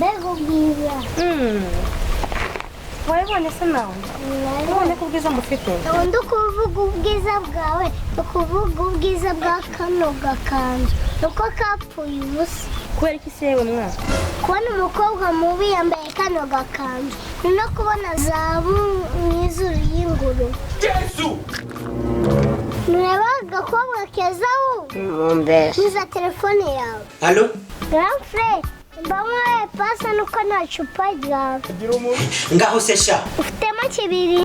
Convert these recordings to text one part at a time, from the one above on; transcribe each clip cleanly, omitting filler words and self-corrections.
Mbega ubwiza! Wabibonye se nawe? Ubonye ko ubwiza mufite? Ntabwo ndi kuvuga ubwiza bwawe, ndi kuvuga ubwiza bwa kano gakanzu, nuko kapfuye ubusa. Kubera iki se yewe mwana? Kubona umukobwa mubi yambaye kano gakanzu ni no kubona zahabu mu izuru y'ingurube. Nureba agakobwa keza wubu. Ntiza telefone yawe. Allo? Grand frère, mba nkwaye pasa nuko nta cupa ryawe. Ngaho se sha. Ufitemo kibiri.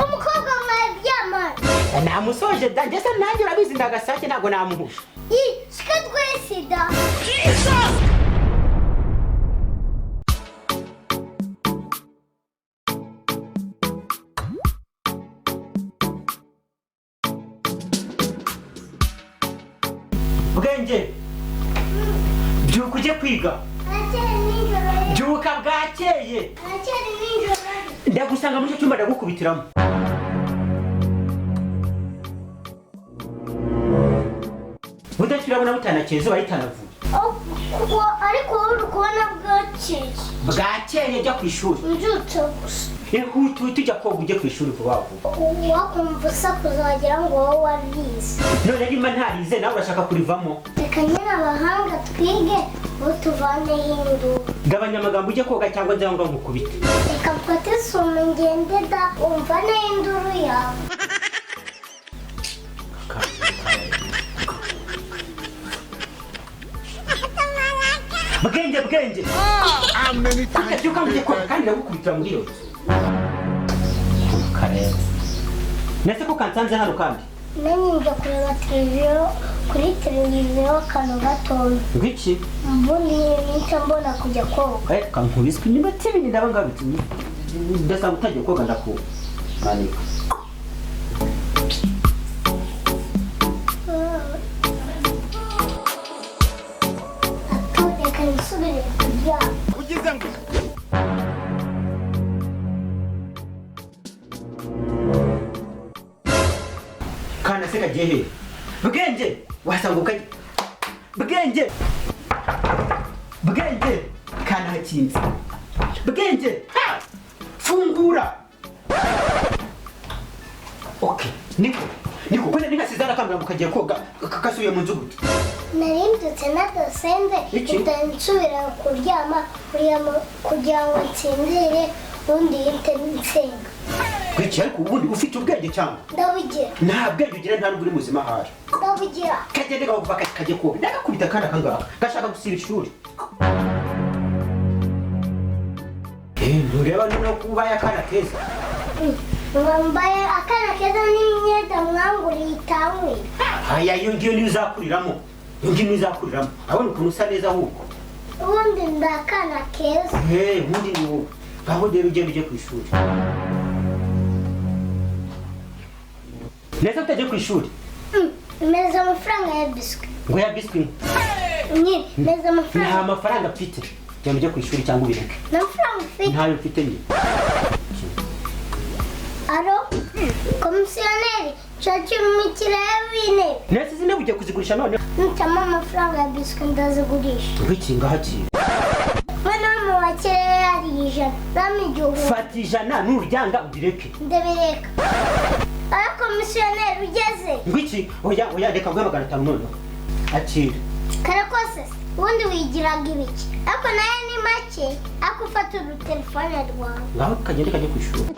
Umukobwa mwaryamana? Namusoje da, njye se nanjye urabizi ndagasake, ntabwo namuhusha. Yi, siko twese da. Bwenge, byuka ujye kwiga. Aracyari nijoro. Byuka, bwakeye. Aracyari nijoro. Ndagusanga muri icyo cyumba, ndagukubitiramo. Budacya urabona butanakeye, izuba ritanavuye. Ariko wowe uri kubona bwakeye? Bwakeye, jya ku ishuri. Mbyutse gusa. Ihute uhite ujya koga ujye ku ishuri vuba vuba. Wakumva usakuza wagira ngo wowe warize. None niba ntarize, nawe urashaka kurivamo? Reka nyine abahanga twige ngo tuvaneho induru. Gabanya amagambo ujye koga cyangwa nza ngo nkukubite. Reka mfate isume ngende da, umvaneho induru yawe. Bwenge, Bwenge, byuka ngo ujye koga kandi ndagukubitira muri iyo nzu. Kareba ndetse ko kansanze hano kandi. Nanjye njya kureba televiziyo, kuri televiziyo akantu gatoya. Ngwiki? Ubundi nica mbona kujya koga. Eh, kankubiswe iminota 2 ndaba ngarutse, ndasanga utagiye koga ndakumanika. Atu, reka nisubire kuryama. Ugize ngo Kana se kagiye he? Bwenge, wasanga ukajya. Bwenge, Bwenge, kana hakinze. Bwenge, ha! Fungura. Okay, niko niko kwenda ningasize arakambira ngo kagiye koga, kasubiye mu nzu gute? Nari mbyutse nadasenze. Iki? Mpita nsubira kuryama kugira ngo nsinzire, ubundi hite nsenga. Gwiki? Ariko ubundi ufite ubwenge cyangwa? Ndabugira. Nta bwenge ugira, nta nubwo uri muzima ahari. Ndabugira. Kagende kagufa kajye koga, ndagakubita kandi akangaka gashaka gusiba ishuri. Eh, ntureba noneho kuba akana keza? Wambaye akana keza n'imyenda mwanguriye itankwira. Aya, iyo ngiyo niyo uzakuriramo, iyo ngiyo niyo uzakuriramo. Abona ukuntu usa neza ahubwo. Ubundi ndi akana keza. Eh, ubundi ni wowe. Ngaho rero ugenda ujye ku ishuri. Neza utagiye ku ishuri? Meza amafaranga ya biswi. Ngo ya biswi? Nyine meza Nta amafaranga. mafaranga mfite. Genda ujye ku ishuri cyangwa ubireke. Nta mafaranga ufite? Ntayo mfite nyine. Allo, komisiyoneri, nshakira umukiriya w'intebe. Nese izi ntebe ugiye kuzigurisha none? Nicamo amafaranga ya biswi ndazigurisha. Ngwiki? Ngahakira. Mwana wo mu bakiriya yariye 100, bampa 1000. Fata 100, nuryanga ubireke. Ndabireka. Allo, komisiyoneri, ugeze? Ngwiki? Oya, oya, reka nguhe 500 noneho, akira. Kare kose se, ubundi wigiraga ibiki? Ariko nayo ni make, ariko ufata urutelefone rwawe. Ngaho kagende kajye ku ishuri.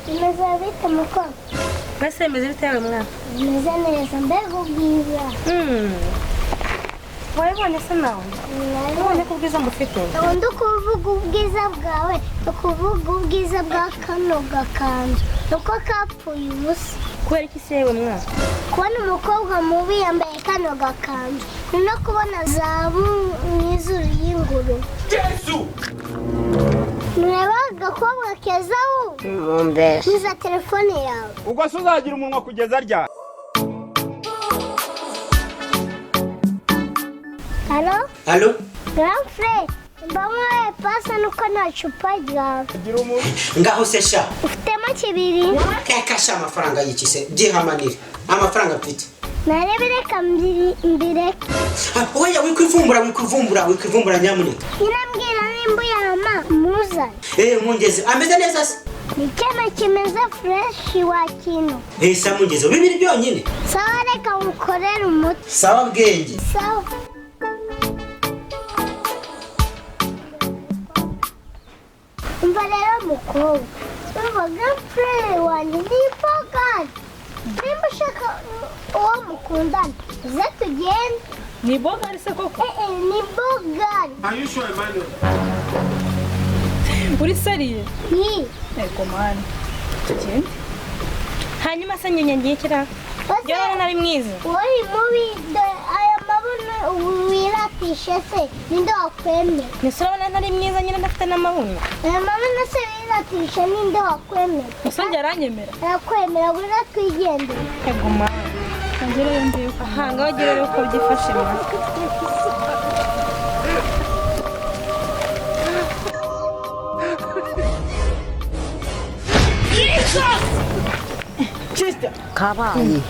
Bimeze bite mukobwa? Mbese bimeze bite yewe mwana? Bimeze neza, mbega ubwiza! Wabibonye se nawe? Ubonye ko ubwiza mufite? Undi kuvuga ubwiza bwawe, ukuvuga ubwiza bwa kano gakanzu nuko kapfuye ubusa. Kubera iki se yewe mwana? Kubona umukobwa mubi yambaye kano gakanzu ni no kubona zahabu mu izuru y'ingurube. Yesu! Nureba agakobwa keza wubu. Ntiza telefone yawe. Ubwo se uzagira umunwa kugeza ryari? Halo? Halo? Grand frere, mba pasa nuko nta cupa ryawe. Gira umunwa. Ngaho se sha. Ufitemo kibiri? Reka sha amafaranga y'iki se? Byihamanire. Amafaranga mfite. Narebe reka mbireke. Oya wikwivumbura wikwivumbura wikwivumbura nyamuneka. Nyirambwira nimba uyama muzane. Mungeze ameze neza se? Ni icyana kimeze fureshi wa kintu. Sa mungeze bibiri byonyine. Sawa reka ngukorere umuti. Sawa bwenge. Sawa. Umva rero mukobwa, umva girlfriend wanjye ni bogari. Nimba ushaka uwo mukundana, uze tugende. Ni bogari se koko? Ni bogari. Are you sure, Emmanuel? Uri seriye? Ni. Ego mani. Tugende. Hanyuma se nyine ngiye kira. Jya nari mwiza. Uri mubi aya mabuno wiratishe se ninde wakwemera? Ese urabona ntari mwiza nyine ndafite n'amabuno. Aya mabuno se wiratishe ninde wakwemera? Gusa njye aranyemera. Arakwemera ngwino twigendere. Ego mani. Ngereyo ngewe. Aha ngaho ugereyo uko byifashe mwana. Kabaye.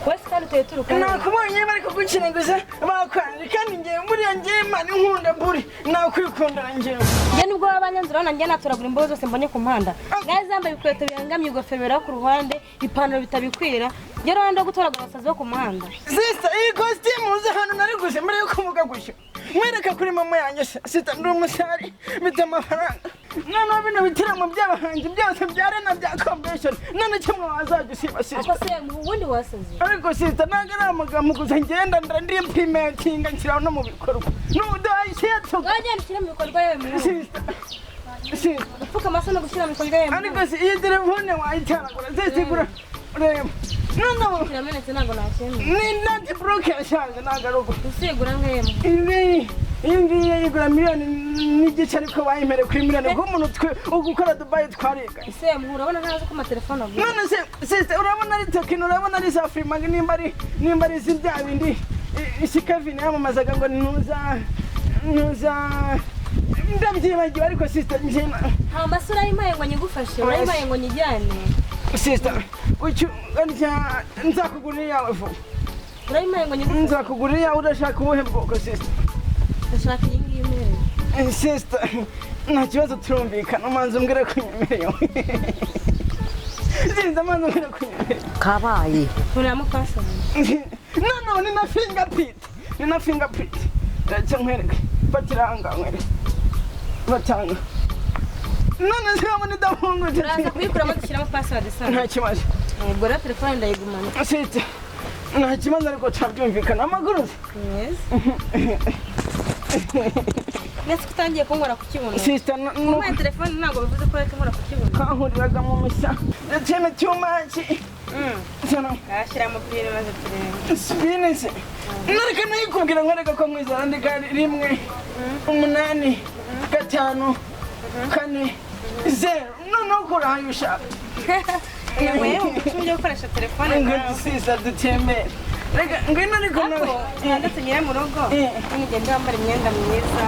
Wese kandi utuye turuka. Nakubonye bari kugukiranguza bakwanje kandi ngewe buriya ngewe mani nkunda buri nakwikundira ngewe. Njye nubwo wabanyanzura urabona njye naturagura imboga zose mbonye ku muhanda. Ngazi zambaye ibikweto bihangamye ingofero bira ku ruhande, ipantaro bitabikwira. Njye urabona ndo gutoragura abasazi bo ku muhanda. Sister, iyi kositimu uzi ahantu nari guze mbere yuko mvuga gutyo. Mwereka kuri mama yanjye sister ndi umusare mfite amafaranga. Noneho bino bitaramo by'abahanzi byose bya Arena bya Convention none kimwe wazajya usiba sister. Ako se ubundi wasaze. Ariko sister ntabwo ari amagambo gusa ngenda ndimpimentinga nshyira no mu bikorwa. N'udahise Wagenda ushyire mu bikorwa yewe muhungu. Sister. Sister. Gupfuka amaso no gushyira mu bikorwa yewe muhungu. Ariko si iyi telefone wayicaragura sister ureba. Noneho Kiramenetse ntabwo nacyemera. ni nati buroke yashaje ntabwo ari uko. Usigura nk'ayo. Iyi ngiyi yigura miliyoni n'igice ariko bayimereye kuri miliyoni kuko umuntu twe ugukora Dubai twariganye. Ese muhura urabona ntazi ko amatelefone agura. None se sister urabona ari tekino urabona ari za Freeman nimba ari bya bindi Kevin yamamazaga ngo ntuza ndabyibagiwe ariko sister njye Nta masura urayimpaye ngo nyigufashe, urayimpaye ngo nyijyane. Sister ucyo nzakugurira iyawe vuba. Urayimpaye ngo nyigufashe. Nzakugurira iyawe urashaka ubuhe bwoko sister? Ndashaka iyi ngiyi imwe. Sister nta kibazo turumvikana umanza umbwire ko unyemereye. Sister umanza umbwire ko unyemereye. Kabaye. Nturamo pasoni. Noneho ni na fingerprint. Ni na fingerprint. Ndetse nkwereke. Fatira aha ngaha nkwereke. Batanga. None se wabona idafungutse. Uraza kuyikuramo dushyiramo password isa. Nta kibazo. Ubwo rero telefone ndayigumana. Sister nta kibazo ariko turabyumvikana amakuru. Mwiza. Nese ko utangiye kunkora ku kibuno. Sister Kumpaye telefone ntabwo bivuze ko reka nkora ku kibuno. kahuriraga mu misa. Ndetse n'icyuma ki. Ashyira mu pine maze turebe. Spinisi. Nareka nayikubwira nkwereka ko nkwizera ndika 1 8 5 4 0 noneho ukora aho ushaka. Yewe ujye gukoresha telefone nawe. Sister dutembere. Reka ngwino ariko nawe. Tubanze tugere mu rugo. Ugende wambara imyenda myiza.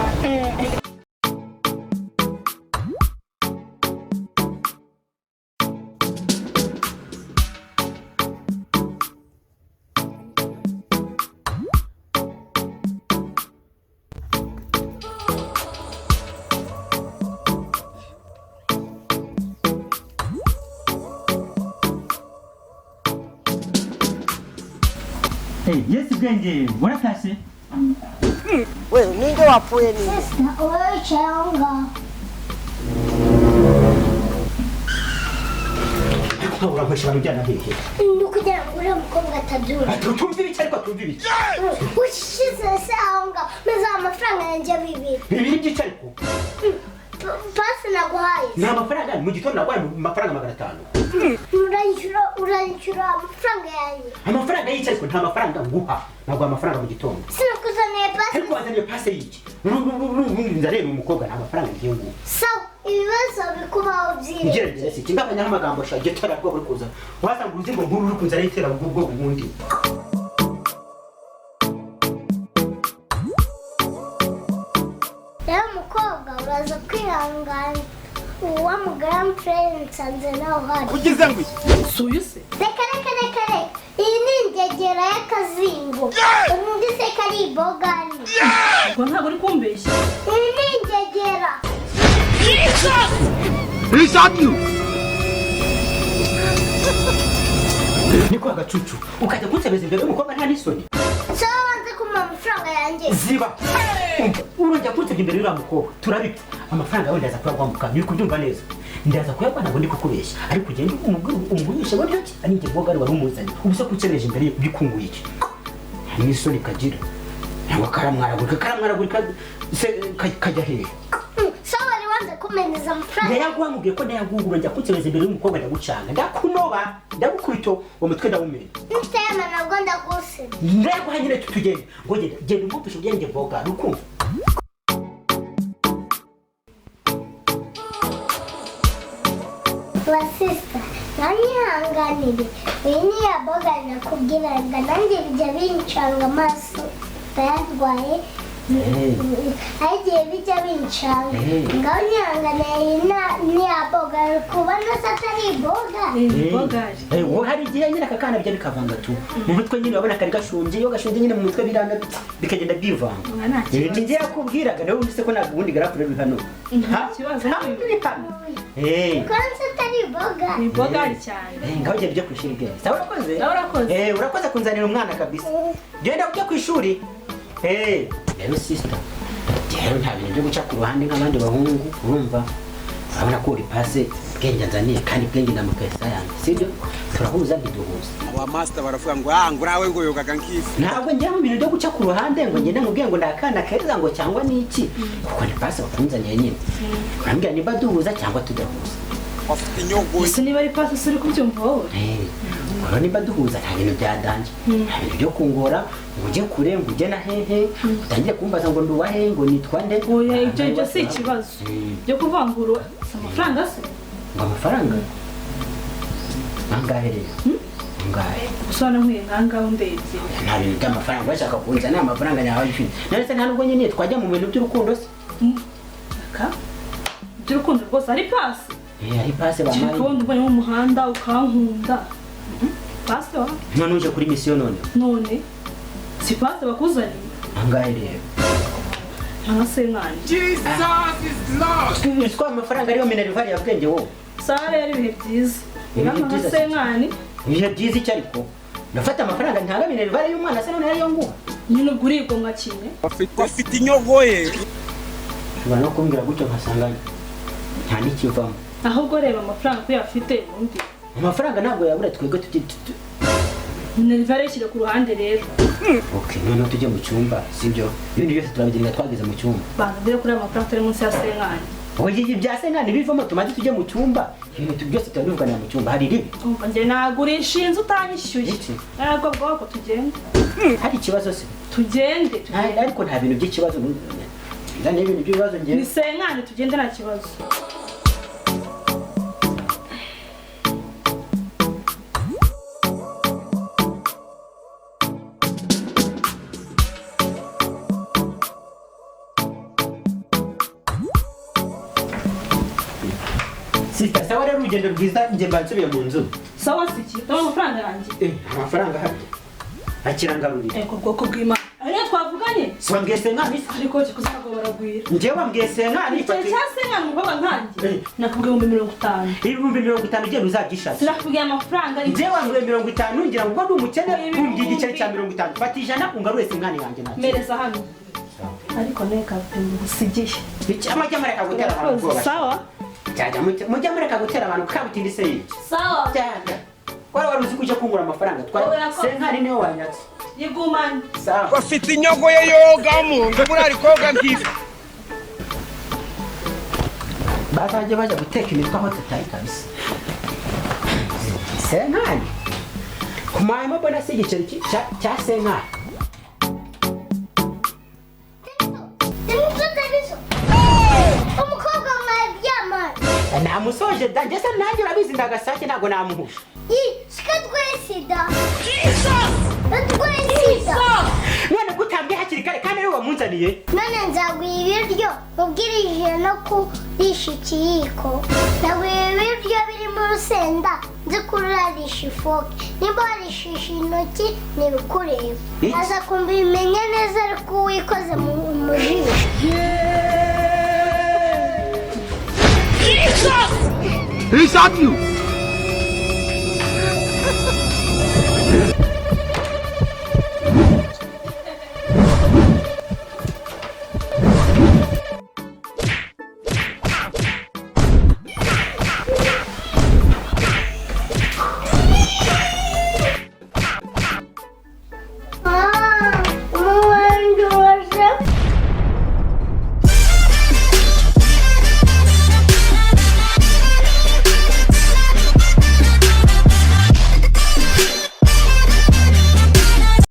Yes bwenge waratashye? We ninde wapfuye ni? Sister, wowe wicaye aho ngaho. Urankoresha abantu ujyana hehe? Ni ukugira ngo uriya mukobwa atabyumva. Tumva ibiki ariko tumva ibiki? Ushize se aho ngaho meza amafaranga yanjye 2. 2 by'iki ariko? Pasi naguhaye. Ni amafaranga mu gitondo naguhaye amafaranga 500. Uranyishyura amafaranga yanjye. Amafaranga y'iki ariko? Nta mafaranga nguha. Naguha amafaranga mu gitondo. Sinakuzaniye pasi. Ariko wazaniye pasi y'iki? Nzaniye ni umukobwa nta mafaranga ngiye nguha. Sawa, ibibazo bikubaho byinshi. Ngerageza si kingabanyaho amagambo sha gitera bwo buri kuza. Wasanga uruzingo nkuru uri kunzana itera bwo bundi. Rero umukobwa uraza kwihangana. Uwo mugirlfriend nsanze nawe uhari. Ugize ngo iki? Suyu se? Reka reka reka reka. Iyi ni ingegera y'akazingo. Undi se kari ibogari. Ubwo ntabwo uri kumbeshya. Iyi ni ingegera. Niko agacucu. Ukajya kunsabeza imbere y'umukobwa nta n'isoni. So wanze kumpa amafaranga yanjye. Ziba. Urongera kunsebya imbere y'uriya mukobwa. Turabipfa. Amafaranga yawe ndaza kuyaguha mu kanwa. Uri kubyumva neza. Ndaza kuyaguha ntabwo ndi kukubeshya. Ariko ugende umugurishe buryo ki? Ari njye bogari wari umuzanye. Ubu se kunsebeje imbere bikunguye iki? Nta n'isoni kagira. Ntabwo karamwaragurika se kajya hehe? So wari wanze kumeneza amafaranga. Ndayaguha mubwiye ko ndayaguha urongera kunsebeza imbere y'umukobwa ndagucanga. Ndakunoba. Ndagukubita uwo mutwe ndawumena. Nitema nabwo ndagusiba. Ndayaguha nyine tugende. Ngo genda genda umwumvishe ubwenge bogari ukumva. Ba sisita namwihanganire. Iyi ni ya bogari nakubwiraga nanjye bijya bincanga amaso ndayarwaye. Hari igihe bijya bincanga. Ngaho nihanganire iyi ni ya bogari kubona se atari ibogari. Bogari. Wowe hari igihe nyine aka kana bijya bikavanga tu. Mu mutwe nyine urabona kari gashumbye, iyo gashumbye nyine mu mutwe biranga bikagenda byivanga. Nta kibazo. Njye yakubwiraga nawe wumvise ko ntabwo ubundi garafure uri hano. Nta kibazo. Hano. Kubona se atari ibogari. Ni bogari cyane. Ngaho ugenda ujya ku ishuri genda. Sawa urakoze? Sawa urakoze. Urakoze kunzanira umwana kabisa. Genda ujya ku ishuri. Rero sister, rero nta bintu byo guca ku ruhande nk'abandi bahungu, urumva? Urabona ko uri pase bwenge nzaniye kandi bwenge ndamupesa yanjye, sibyo? Turahuza ntiduhuza. Aba master baravuga ngo ah ngurawe ngo yogaga nkifi. Ntabwo njya mu bintu byo guca ku ruhande ngo ngende mubwiye ngo ndakana keza ngo cyangwa niki, kuko ni pase bakunzaniye nyine. Urambwira niba duhuza cyangwa tudahuza. Afite inyogo. Ese niba ari pase uri kubyumva wowe? Urabona niba duhuza nta bintu bya danje, nta bintu byo kungora ngo ujye kure ngo ujye na hehe, utangire kumbaza ngo nduwa he ngo nitwa nde. Oya ibyo si ikibazo. Byo kuvangura amafaranga se? Ngo amafaranga? Angahe rero? Angahe? Gusa nkwiye nkangaho ndebye. Nta bintu by'amafaranga bashaka kunzana amafaranga nyawe ufite. None se nta nubwo nyine twajya mu bintu by'urukundo se? Aka? By'urukundo rwose ari pasi. Ari pasi bamaye. Kubona ubonye mu muhanda ukankunda. Pasi wa? None uje kuri misiyo none? None si pasi bakuzaniye. Angahe rero? Nka senkani. Jesus is Lord. Twa amafaranga ariyo minerval ya bwenge wowe. Sawa rero ibihe byiza. Nka senkani. Ibihe byiza icyo ariko. Ndafata amafaranga ntanga minerval y'umwana se none ariyo nguha. Nyine ubwo urigomwa kimwe. Afite inyogo ye. Ushobora no kumbwira gutyo nkasanga nta n'ikivamo. Ahubwo reba amafaranga ko yafite undi. Amafaranga ntabwo yabura twebwe tujye Minerval ishyira ku ruhande rero. Okay, noneho tujye mu cyumba, sibyo? Ibindi byose turabigenga twageze mu cyumba. Banza ndebe kuri amafaranga atari munsi ya senkani. Oye, ibya senkani bivamo tumaze tujye mu cyumba. Ibintu byose turabivuganira mu cyumba hari ribi. Umva njye nagurisha inzu utanyishyuye. Ntabwo bwoko tugende. Hari ikibazo se? Tugende. Ariko nta bintu by'ikibazo. Nzane ibintu by'ibibazo njye. Ni senkani tugende nta kibazo. Sister, sawa rero urugendo rwiza njye mba nsubiye mu nzu. Sawa siki, tama amafaranga yanjye. Amafaranga hano. Akirangarurira. Eko bwoko bw'Imana. Ariyo twavuganye? Si wambwiye senkani? Ariko kikuzago baragwira. Njye wambwiye senkani? Icyo cya senkani umukobwa nkanjye. Nakubwiye 50,000. 50,000 ugenda uzabyishakira. Sinakubwiye amafaranga. Njye wambwiye 50 ngira ngo ndi umukene umbwiye igiceri cya 50. Fata 100 ungarure senkani yanjye nacyo. Mereza hano. Ariko neka ngusigiye. Iki amajya mareka gutera abantu ubwoba. Sawa. Cyajya mujya mureka gutera abantu kabutindi se yiki. Sawa. Cyajya. Wari uzi ko ujya kungura amafaranga twara. Urakoze. Senkari niwe wanyatse. Yigumane. Sawa. Bafite inyogo ye yogamo ngo buriya ari koga nk'ifi. Bazajya bajya guteka imitwe aho tutari kabisa. Senkari. Kumayemo mbona si igiceri cya senkari. Teniso, teniso. Umukobwa mwaryamana. Namusoje da njye se nanjye urabizi ndagasake ntabwo namuhusha. Sika twesida. Twesida. None gutambye hakiri kare kandi ariwe wamunzaniye. None nzaguha ibiryo ubwirije no kurisha ikiyiko. Nzaguha ibiryo birimo urusenda nzi kururarisha ifoke. Niba warishisha intoki ntibikureba. Iki? Aza kubimenya neza ariko wikoze mu jisho. He shot you.